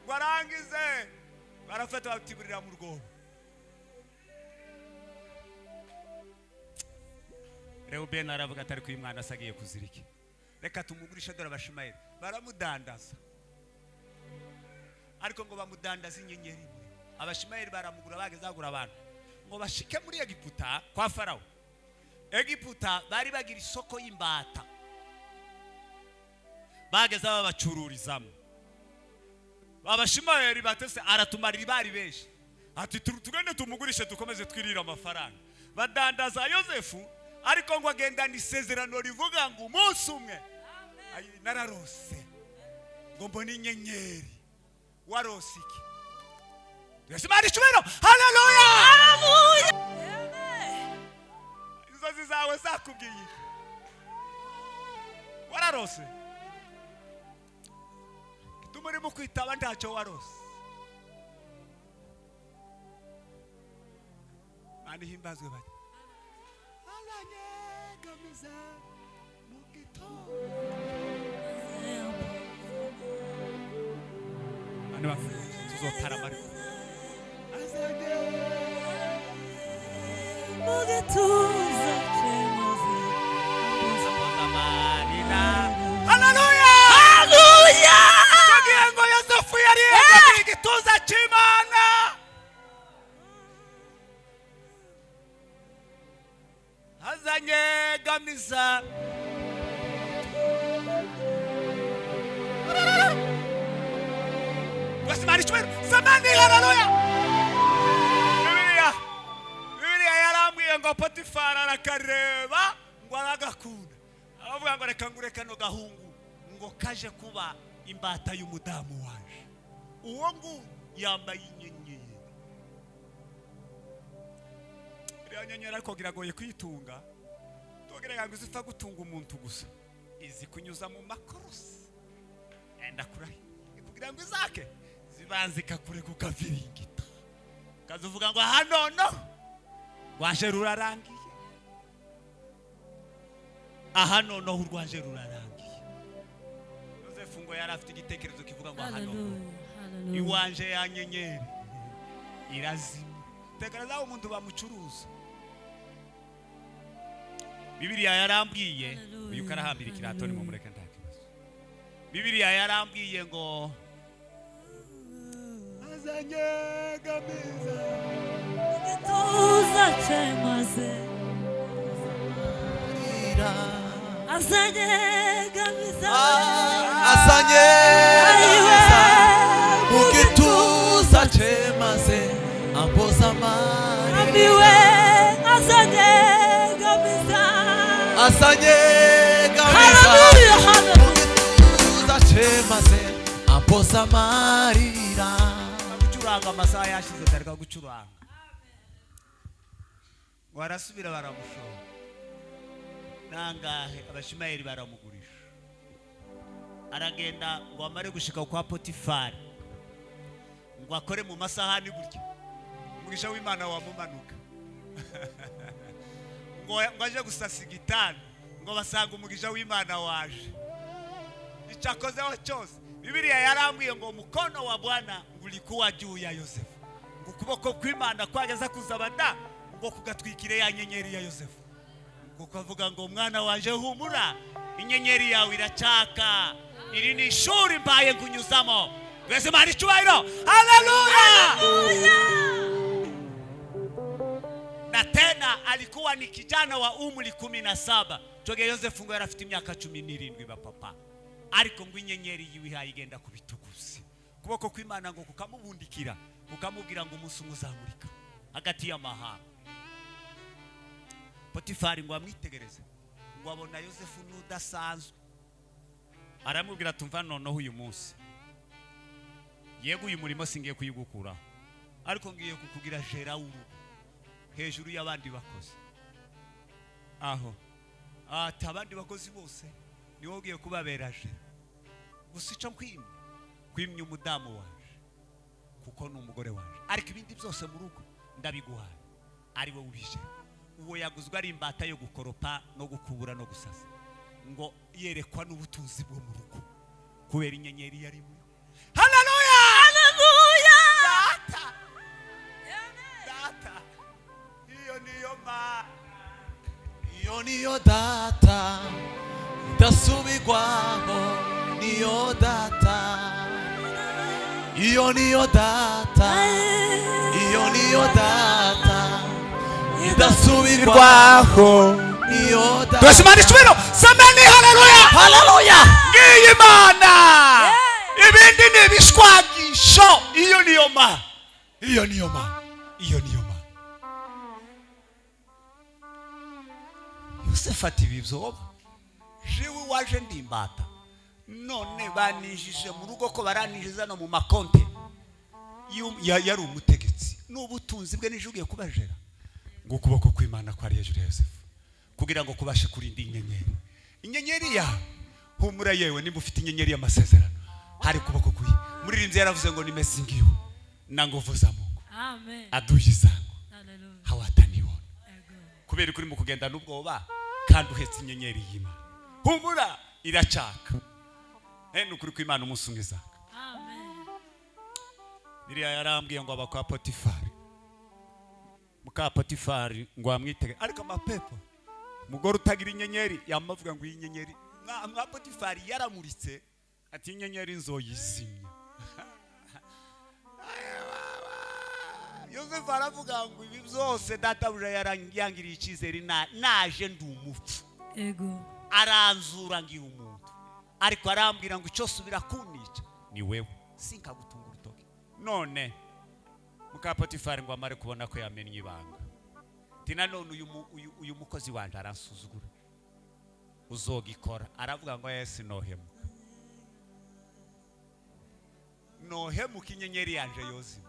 Speaker 2: Warangize barafata batiburira mu rwobo. Reuben aravuga atari ko uyu mwana asagiye kuzirika, reka tumugurishe dore abashimayeli baramudandaza. Ariko ngo bamudandaza inyenyeri muri abashimayeli baramugura, bageze agura abantu ngo bashike muri Egiputa kwa Farawo. Egiputa bari bagira isoko y'imbata, bageze babacururizamo. Abashimayeli batese aratumarira bari benshi, ati tugende tumugurishe dukomeze twirira amafaranga. Badandaza Yosefu, ariko ngo agendana isezerano rivuga ngo umunsi umwe nararose ngo mbone inyenyeri. Warose iki? Yesu icyubahiro. Haleluya!
Speaker 3: Haleluya!
Speaker 2: Inzozi zawe zakubwiye iki? Wararose? Tumurimo kwitaba ntacyo warose. Mani himbazwe bati azanyegamiza mu gitondo. Mani bafu tuzotarama ariko
Speaker 3: mu gituza cye maze
Speaker 2: amarira. Haleluya!
Speaker 3: Haleluya!
Speaker 2: Tugiye ngo Yosefu yari yegamiye igituza cy'Imana. Azanyegamiza Samani. Haleluya! Bibiliya yarambwiye ngo Potifari arakareba ngo aragakunda, aravuga ngo reka ngure kano gahungu ngo kaje kuba imbata y'umudamu waje. Uwo ngu yambaye inyenyeri. Iriya nyenyeri ariko biragoye kuyitunga. Tugira ngo izipfa gutunga umuntu gusa, izi kunyuza mu makorosi enda kurahi kugira ngo izake zibanze ikakureka ukaviringita, kazuvuga ngo hano no rwaje rurarangiye, aha noneho urwaje rurarangiye. Yosefu ngo yari afite igitekerezo kivuga ngo hano iwanje ya nyenyeri irazimye. Tekereza umuntu bamucuruza. Bibiliya yarambwiye uyu karahambira ikirato ni mumureke nta kibazo. Bibiliya yarambwiye ngo azanyegamiza
Speaker 3: igituza cye maze azanyegamiza
Speaker 1: azanyegamiza mu gituza cye maze ampoza amarira.
Speaker 3: Amiwe azanyegamiza
Speaker 1: azanyegamiza mu gituza cye maze ampoza amarira.
Speaker 2: Gucuranga amasaha yashize ndareka gucuranga. Warasubira baramushora nangahe abashimayeli baramugurisha. Aragenda ngo amare gushika kwa Potifari ngo akore mu masahani gutya, umugisha w'Imana wamumanuka ngo aje gusasa igitanda ngo basanga umugisha w'Imana waje. Icakozeho cyose Bibiliya yarambwiye ngo mukono wa Bwana ulikuwa juu ya Yosefu, ngo ukuboko kw'Imana kwageza kuzabada ngo kugatwikire ya nyenyeri ya Yosefu, ngo kavuga ngo mwana waje humura, inyenyeri yawe iracaka, iri ni ishuri mbaye nkunyuzamo. Twese Imana icyubahiro. Haleluya! Na tena alikuwa ni kijana wa umri 17. Twege Yosefu ngo yari afite imyaka 17 ba papa, ariko ngo inyenyeri yiwe igenda ku bituguzi. Kuboko kw'Imana ngo kukamubundikira, kukamubwira ngo umunsi umwe uzamurika hagati y'amahanga. Potifari ngo amwitegereze ngo abona Yosefu n'udasanzwe, aramubwira tumva noneho uyu munsi yego uyu murimo singiye kuyigukuraho, ariko ngiye kukugira jera w'urugo hejuru y'abandi bakozi. Aho ati abandi bakozi bose ni wowe ugiye kubabera jera, gusa icyo nkwimye umudamu waje kuko ni umugore waje, ariko ibindi byose mu rugo ndabiguhaye. Ari we ubije. Uwo yaguzwe ari imbata yo gukoropa no gukubura no gusasa. Ngo yerekwa n'ubutunzi bwo mu rugo kubera inyenyeri yari muri. Haleluya!
Speaker 3: Haleluya!
Speaker 2: Data. Data. Iyo niyo ma.
Speaker 1: Iyo niyo data idasubirwaho, niyo data. Iyo niyo data, iyo niyo data idasubirwaho, niyo data.
Speaker 2: Tusimane icyubahiro, semeni haleluya.
Speaker 1: Haleluya.
Speaker 2: Ngiyi Imana. Ibindi ni ibishwagisho. Iyo niyo ma. Iyo niyo ma. Iyo niyo ma. Yosefu ati ibi byoba. Jewe waje ndi imbata. None banijije mu rugo ko baranijije no mu makonte. Yari umutegetsi. N'ubutunzi bwe nije ugiye kubajera. Ngo ukuboko kw'Imana kwari hejuru ya Yosefu kugira ngo kubashe kurinda inyenyeri. Inyenyeri ya humura yewe, nimba ufite inyenyeri y'amasezerano hari kuboko kuyi. Muririmbyi yaravuze ngo nimezingiwe na nguvu za Mungu.
Speaker 3: Amen.
Speaker 2: Adui zangu
Speaker 3: Haleluya.
Speaker 2: hawataniona. Kubera kuri mu kugenda n'ubwoba kandi uhetse inyenyeri y'Imana. Humura iracaka. Nukuri kw'Imana umunsi umwe izaka.
Speaker 3: Amen.
Speaker 2: Biriya yarambwiye ngo aba kwa Potifari. Muka Potifari ngo amwitege ariko amapepo. Mugore utagira inyenyeri yamavuga ngo iyi nyenyeri mwa Potifari yaramuritse ati inyenyeri nzoyizimya. Yosefu aravuga ngo ibi byose databuja yarangiriye icyizere naje ndi umupfu.
Speaker 3: Ego.
Speaker 2: Aranzura ngira umuntu. Ariko arambwira ngo icyo subira kunica ni wewe, sinkagutunga urutoki. None muka Potifari ngo amare kubona ko yamennye ibanga. Tina none uyu mukozi wanje aransuzugura. Uzogikora. Aravuga ngo Yesu nohemuka. Nohemuka inyenyeri yanje yozima.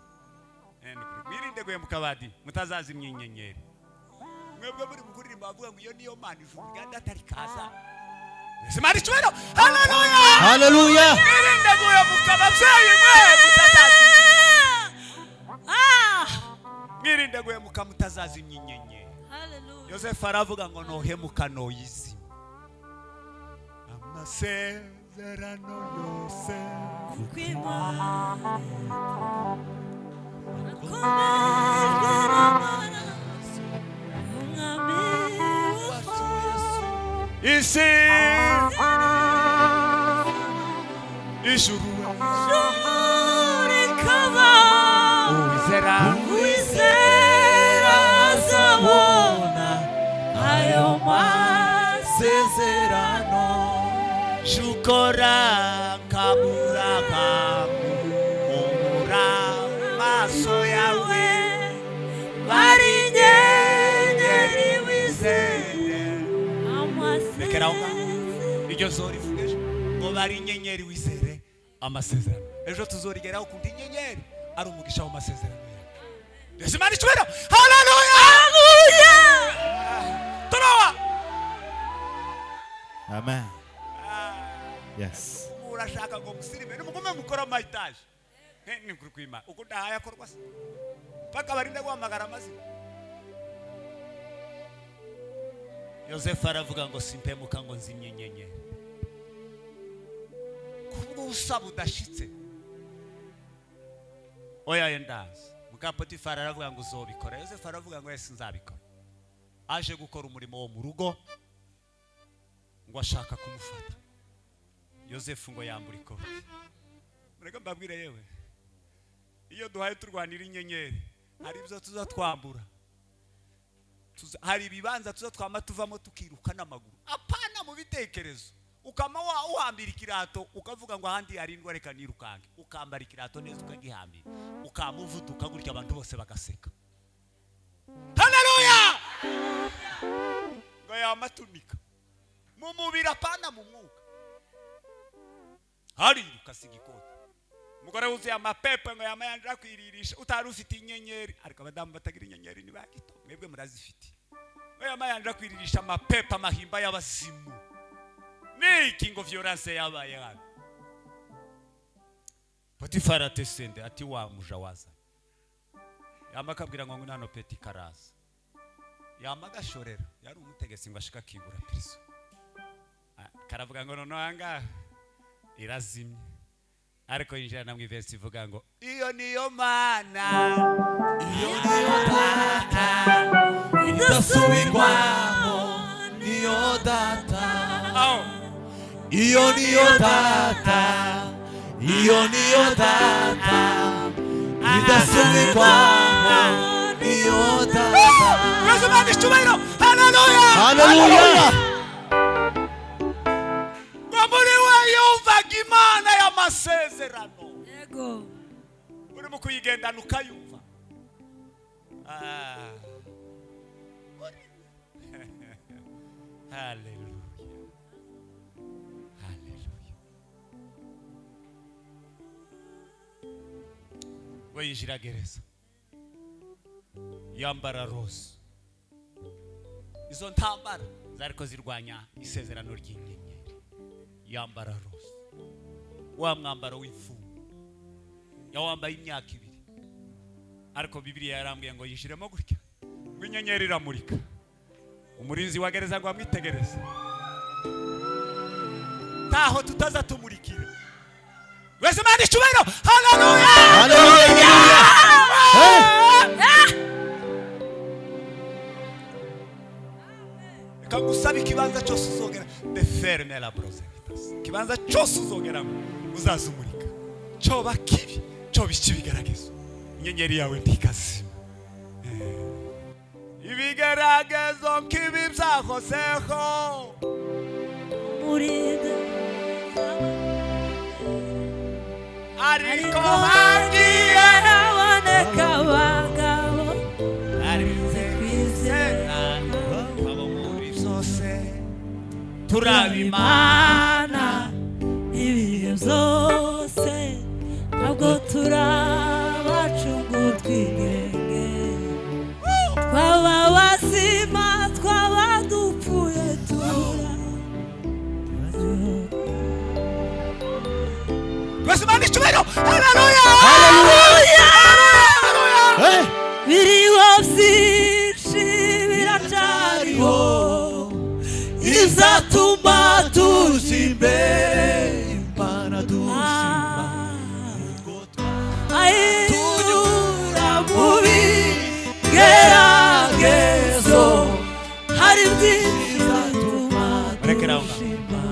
Speaker 2: Mwirinde guhemuka badi mutazazimya inyenyeri. Mwebwe muri mukuririmba bavuga ngo iyo niyo Mana ijuru rya data rikaza. Simari cyubahiro. Haleluya!
Speaker 4: Haleluya!
Speaker 2: Mwirinde guhemuka ababyeyi mwe mutazazimya. Mwirinde guhemuka mutazazimya inyenyeri.
Speaker 3: Haleluya.
Speaker 2: Yosefu aravuga ngo nohemuka noyizima. Amasezerano yose
Speaker 3: Kukwimana akomejwe n'amaraso y'Umwami wacu Yesu.
Speaker 2: Isi ijuru
Speaker 3: rikaba
Speaker 2: uwizera
Speaker 3: uwizera azabona ayo
Speaker 1: masezerano.
Speaker 2: Shukora kaburahamu umura maso yawe
Speaker 3: bari inyenyeri
Speaker 2: wizere. Rekera aho ngaho.
Speaker 3: amasezerano.
Speaker 2: Iryo zorivuga ejo ngo bari inyenyeri wizere amasezerano. Ejo tuzorigeraho kundi inyenyeri ari umugisha mu masezerano yacu. Yesu Imana icyubahiro. Haleluya!
Speaker 3: Haleluya!
Speaker 2: Turawa.
Speaker 7: Amen. Yes.
Speaker 2: Urashaka ngo musirime nimugume mukora ama etaje. Ni kuri kwima. Uko ndahaya akorwa se. Paka barinda guhamagara amazina. Yosefu aravuga ngo simpemuka ngo nzimye inyenyeri. Kubwo usaba udashitse. Oya yendazi. Muka Potifari aravuga ngo uzobikora. Yosefu aravuga ngo ese nzabikora. Aje gukora umurimo wo mu rugo ngo ashaka kumufata. Yosefu ngo yambura ikoti. Mureke mbabwire yewe. Iyo duhaye turwanira inyenyeri, hari ibyo tuzatwambura. Hari ibibanza tuzatwama tuvamo tukiruka n'amaguru. Apana mu bitekerezo. Ukama uhambira ikirato ukavuga ngo ahandi hari indwara reka nirukange. Ukambara ikirato neza ukagihambira. Ukamuvuduka gutya abantu bose bagaseka. Haleluya! Ngo yamatunika. Mu mubiri apana mu mwuka. Hariruka siga ikoti. Umugore wuzuye amapepe ngo yamayanja kwiririsha utari ufite inyenyeri. Ariko abadamu batagira inyenyeri ni bagito. Mwebwe murazifite. Ngo yamayanja kwiririsha amapepe amahimba y'abazimu. Niki ngo violence yabaye hano. Potifari atesende ati wa muja waza. Yamakabwira ngo ngwino hano peti karaza. Yamagashorera yari umutegetsi ngo ashika akingura prison. Karavuga ngo noneho ahangaha irazimye, ariko yinjira mu ivesi ivuga ngo iyo niyo Mana,
Speaker 1: iyo niyo Data idasubirwaho, niyo Data, iyo niyo Data, iyo niyo Data idasubirwaho, niyo Data.
Speaker 2: Haleluya,
Speaker 1: haleluya.
Speaker 2: Muri we yumvaga Imana y'amasezerano.
Speaker 3: Yego.
Speaker 2: Urimo kuyigendana ukayumva. Haleluya, haleluya. We yinjira gereza yambara rose. Izo ntambara zariko zirwanya isezerano ry'inyenyeri. Yambara rose, wa mwambaro w'imfungwa yawambaye imyaka 2, ariko Bibiliya yarambwiye ngo yishiremo gutya ngo inyenyeri iramurika. Umurinzi wa gereza ngo amwitegereze, taho tutaza tumurikira. Wese Imana icyubahiro. Haleluya,
Speaker 1: haleluya.
Speaker 2: Kagusaba ikibanza cyose uzogera de ferme la broselitas. Ikibanza cyose uzogeramo uzazumurika, cyoba kibi cyoba ikibigaragazo, inyenyeri yawe ntikazima. Ibigaragazo kibi byahozeho ariko hagiye
Speaker 3: haboneka abagabo
Speaker 2: arinze kwizera abo muri byose turabimana
Speaker 3: ibihe byose, ntabwo turabacungu twigenge, twaba bazima twaba dupfuye tura.
Speaker 2: Twese icyubahiro. Haleluya,
Speaker 3: haleluya. Biriho byinshi biracariho izatuma tuja
Speaker 1: imbere Imana dushima,
Speaker 3: tunyura mu bigeragezo, hari byinshi bizatuma dushima,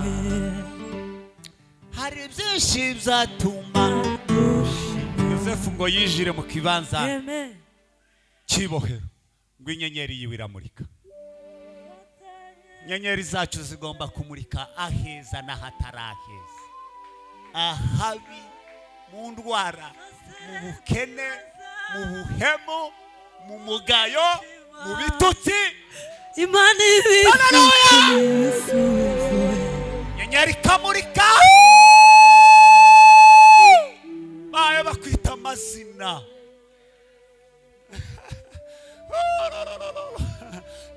Speaker 2: hari byinshi bizatuma dushima. Yosefu ngo yinjire mu kibanza cy'ibohero ngo inyenyeri yiwe iramurika. Inyenyeri zacu zigomba kumurika aheza n'ahataraheza, ahabi, mu ndwara, mu bukene, mu buhemu, mu mugayo, mu bitutsi.
Speaker 3: Imana ibifitiye ibisubizo.
Speaker 2: Inyenyeri ikamurika, bayo bakwita amazina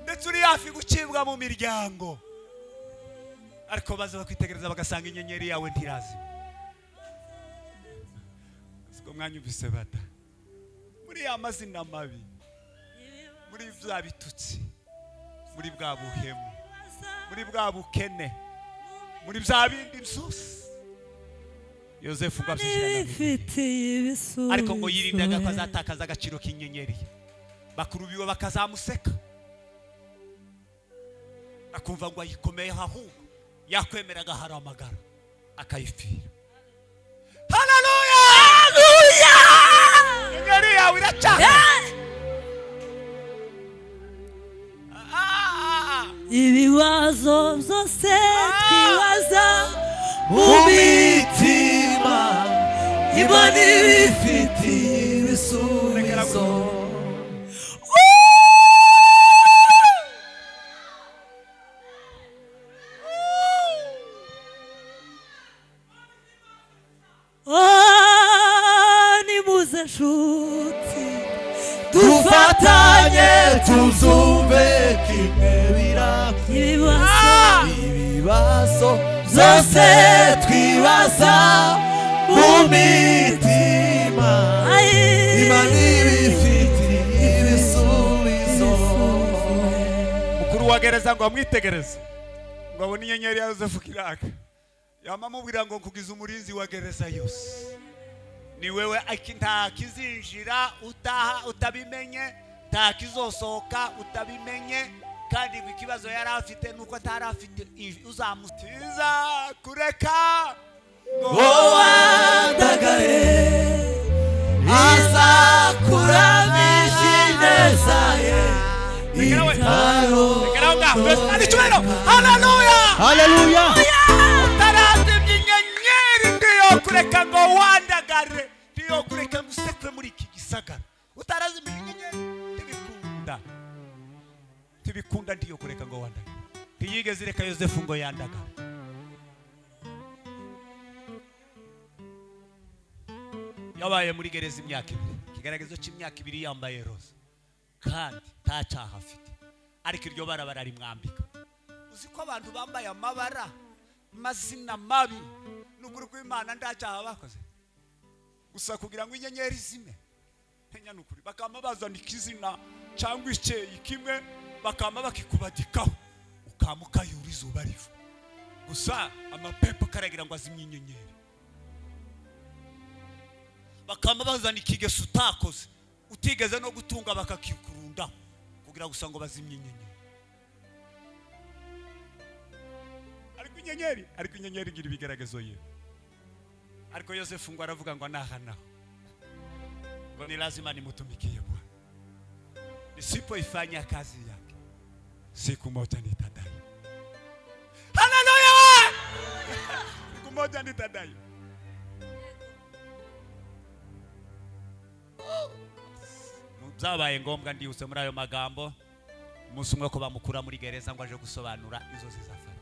Speaker 2: ndetse uri hafi gucibwa mu miryango, ariko baza bakwitegereza bagasanga inyenyeri yawe ntirazima. Siko mwanyumvise bata muri ya mazina mabi, muri bya bitutsi, muri bwa buhemu, muri bwa bukene, muri bya bindi byose. Yosefu ngo abyishirana, ariko ngo yirindaga ko azatakaza agaciro k'inyenyeri, bakuru biwe bakazamuseka, akumva ngo ayikomeye, ahubwo yakwemeraga haramagara akayipfira. Haleluya,
Speaker 3: haleluya.
Speaker 2: Inyenyeri yawe iracaka.
Speaker 3: Ibibazo byose twibaza
Speaker 1: mu mitima, Imana ibifitiye ibisubizo.
Speaker 3: Nimuze nshuti
Speaker 1: dufatanye tuzumve kimwe, ibibazo byose twibaza mu mitima, Imana ibifitiye ibisubizo.
Speaker 2: Mukuru wa gereza ngo amwitegereze, ngo abone inyenyeri ya Yosefu kiraka, yamamubwira ngo nkugize umurinzi wa gereza yose, ni wewe nta kizinjira utaha utabimenye, nta kizosohoka utabimenye. Kandi ngo ikibazo yari afite nuko atari afite uzamutiza kureka
Speaker 1: ngo wandagare azakuramisha ineza ye.
Speaker 2: Haleluya,
Speaker 1: haleluya.
Speaker 2: Utarazimya inyenyeri ndiyo kureka ngo wandagare, ndiyo kureka ngo usekwe muri iki gisagara. Utarazimya inyenyeri tibikunda, tibikunda, ndiyo kureka ngo wandagare. Ntiyigeze ireka Yosefu ngo yandagare. Yabaye muri gereza imyaka 2, ikigaragazo cy'imyaka 2 yambaye roza kandi nta cyaha afite, ariko iryo bara bararimwambika. Uzi ko abantu bambaye amabara mazina mabi n'ukuri kw'Imana nta cyaha bakoze, gusa kugira ngo inyenyeri zime ntenya n'ukuri bakama bazana ikizina cyangwa icyeyi kimwe bakama bakikubadikaho ukamukayura izuba riva, gusa amapepo karagira ngo azimye inyenyeri. Bakama bazana ikigeso utakoze utigeze no gutunga bakakikurunda kugira gusa ngo bazimye inyenyeri. Ariko inyenyeri, ariko inyenyeri igira ibigaragazo ye. Ariko Yosefu ngo aravuga ngo naha naho ngo ni lazima nimutumikie Bwana, nisipoifanya kazi yake siku moja nitadai. Haleluya! Siku moja nitadai. Byabaye ngombwa ndihuse muri ayo magambo, umunsi umwe ko bamukura muri gereza ngo aje gusobanura inzozi za Farawo,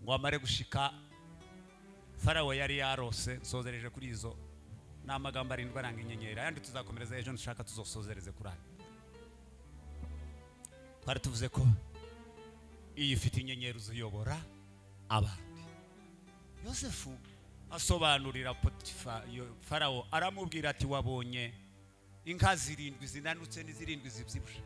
Speaker 2: ngo amare gushika Farawo yari yarose. Nsozereje kuri izo ni amagambo 7 aranga inyenyeri, ayandi tuzakomereza ejo nshaka tuzosozereze kuri ayo. Twari tuvuze ko iyo ufite inyenyeri uzuyobora abandi. Yosefu asobanurira Potifa Farawo, aramubwira ati wabonye inka 7 zinanutse n'izirindwi zibyibushe,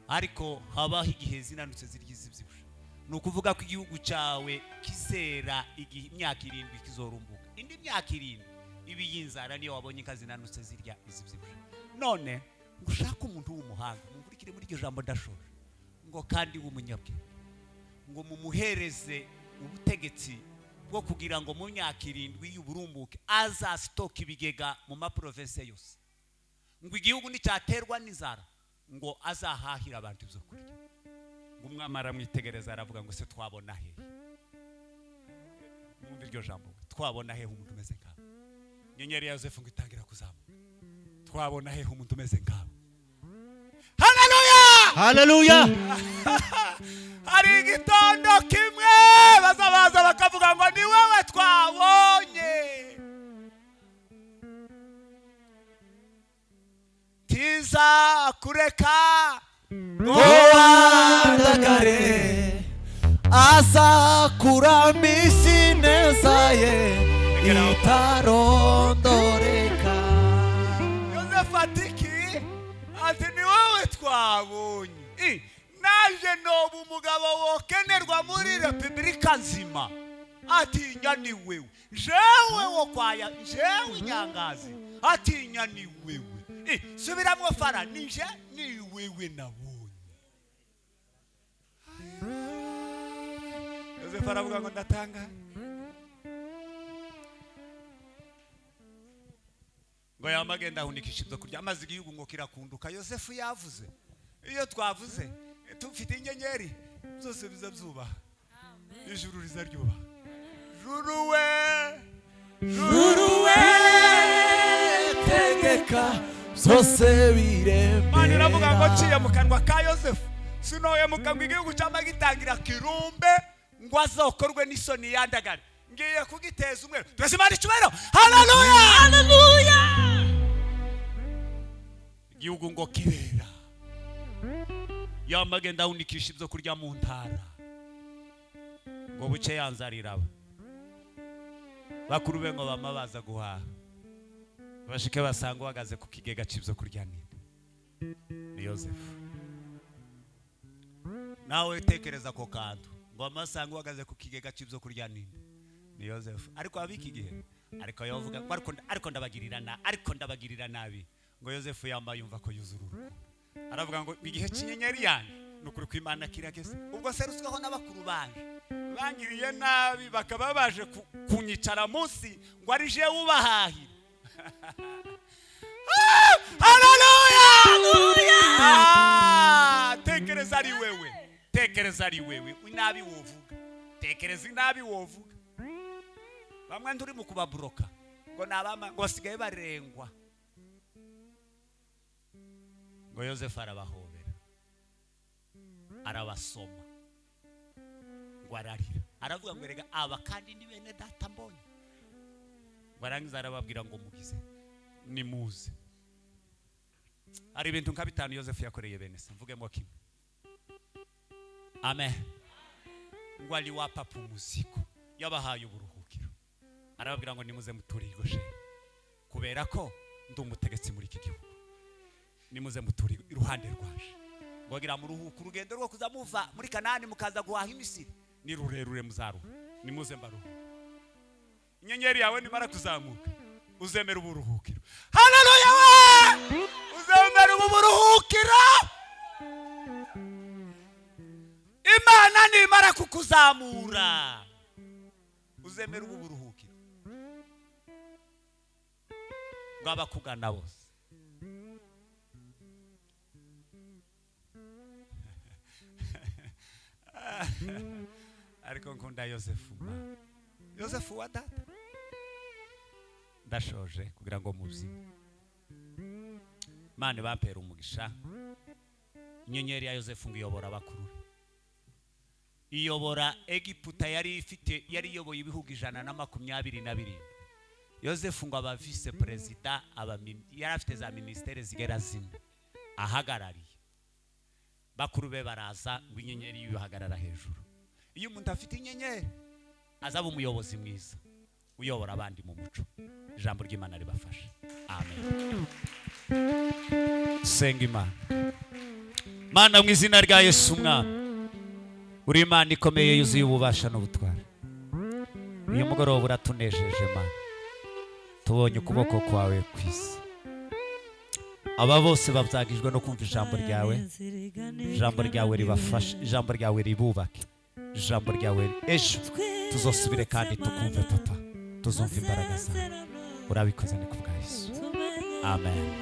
Speaker 2: ariko habaho igihe zinanutse zirya izibyibushye. Ni ukuvuga ko igihugu cyawe kizera imyaka 7 kizorumbuka, indi myaka 7 ibi y'inzara niyo wabonye inka zinanutse zirya izibyibushye. None ngo ushake umuntu w'umuhanga, munkurikire muri iryo jambo ndashoje, ngo kandi w'umunyabwenge, ngo mumuhereze ubutegetsi bwo kugira ngo mu myaka 7 y'uburumbuke azasitoka ibigega mu maprovince yose, ngo igihugu nicyaterwa n'inzara ngo azahahira abantu ibyo kurya. Ngo umwami aramwitegereza aravuga ngo se twabona hehe? Mwumva iryo jambo, twabona hehe umuntu umeze nkawe? Inyenyeri ya Yosefu ngo itangira kuzamuka. Twabona hehe umuntu umeze nkawe? Haleluya,
Speaker 1: haleluya.
Speaker 2: Hari igitondo kimwe bazabaza bakavuga ngo ni wewe twabonye. Tiza kureka
Speaker 1: ngo wandagare azakuramisha ineza ye itarondoreka.
Speaker 2: Yosefu ati ati ni wowe twabonye, naje noba umugabo wokenerwa muri repubulika nzima, atinya ni wewe, jewe wo kwaya, jewe inyangazi, atinya ni wewe. Subiramwo Fara, nije ni wewe nabonye. Yosefu aravuga ngo ndatanga, ngo yamagenda ahunikisha ibyo kurya, amaze igihugu ngo kirakunduka. Yosefu yavuze, iyo twavuze tufite inyenyeri byose biza byubaha, ijuru riza ryubaha. Juruwe,
Speaker 1: juruwe tegeka byose biremera.
Speaker 2: Imana iravuga ngo ciye mu kanwa ka Yosefu, sinoye mu kanwa igihugu cyamagitangira kirumbe ngo azokorwe n'isoni yandagare, ngiye kugiteza umweru. Twese Imana icyubahiro. Haleluya,
Speaker 3: haleluya.
Speaker 2: Igihugu ngo kirera, yamagenda ahunikisha ibyo kurya mu ntara, ngo buce yanzariraba. Bakuru be ngo bama baza guhaha, bashike basanga uhagaze ku kigega cy'ibyo kurya ninde? Ni Yosefu. Nawe tekereza ako kantu ngo amasanga uhagaze ku kigega cy'ibyo kurya ninde? Ni Yosefu. Ariko abiki gihe ariko yavuga ngo ariko ndabagirira na ariko ndabagirira nabi. Ngo Yosefu yambaye yumva ko yuzura urukundo, aravuga ngo igihe cy'inyenyeri yanjye nukuri kw'Imana kirageze. Ubwo serusweho n'abakuru banje bangiriye nabi bakaba baje kunyicara munsi ngo ari je ubahahira. Haleluya! Tekereza ari wewe, tekereza ari wewe, inabi wovuga, tekereza inabi wovuga. Bamwe nduri mu kubaburoka ngo nabama ngo basigaye barengwa. Ngo Yosefu arabahobera, arabasoma, ngo ararira, aravuga ngo erega aba kandi ni bene data mbonye. Ngo arangiza arababwira ngo mugize nimuze. Hari ibintu nka bitanu Yosefu yakoreye bene se, mvugemo kimwe. Amen. Ngo aliwapa pumuziko, yabahaye uburuhukiro, arababwira ngo nimuze muture i Gosheni kubera ko ndi umutegetsi muri iki gihugu, nimuze muture iruhande rwaje. Ngo agira muruhuka urugendo rwo kuza muva muri Kanani mukaza guhaha imisiri ni rurerure muzaruha, nimuze mbaruhuke. Inyenyeri yawe nimara kuzamuka uzemera uburuhukiro. Haleluya we! Uzemera uburuhukiro. Imana nimara kukuzamura uzemera uburuhukiro bw'abakugana bose. Ariko nkunda Yosefu, Yosefu wa data. Ndashoje kugira ngo mubyine. Imana bampera umugisha. Inyenyeri ya Yosefu ngo iyobora abakuru, iyobora Egiputa yari ifite, yari iyoboye ibihugu 127. Yosefu ngo aba vice perezida, aba yari afite za ministere zigera zine ahagarariye. Bakuru be baraza ngo inyenyeri yihagarara hejuru. Iyo umuntu afite inyenyeri azaba umuyobozi mwiza uyobora abandi mu muco. Ijambo ry'Imana ribafasha. Amen. Senga Imana. Mana mu izina rya Yesu Umwami, uri Imana ikomeye yuzuye ububasha n'ubutware. Uyu mugoroba uratunejeje Mana, tubonye ukuboko kwawe kwisi. Aba bose babyagijwe no kumva ijambo ryawe. Ijambo ryawe ribafashe, ijambo ryawe ribubake, ijambo ryawe ejo tuzosubire kandi tukumve papa, tuzumva imbaraga zawe. Urabikoze ni kubwa Yesu. Amen.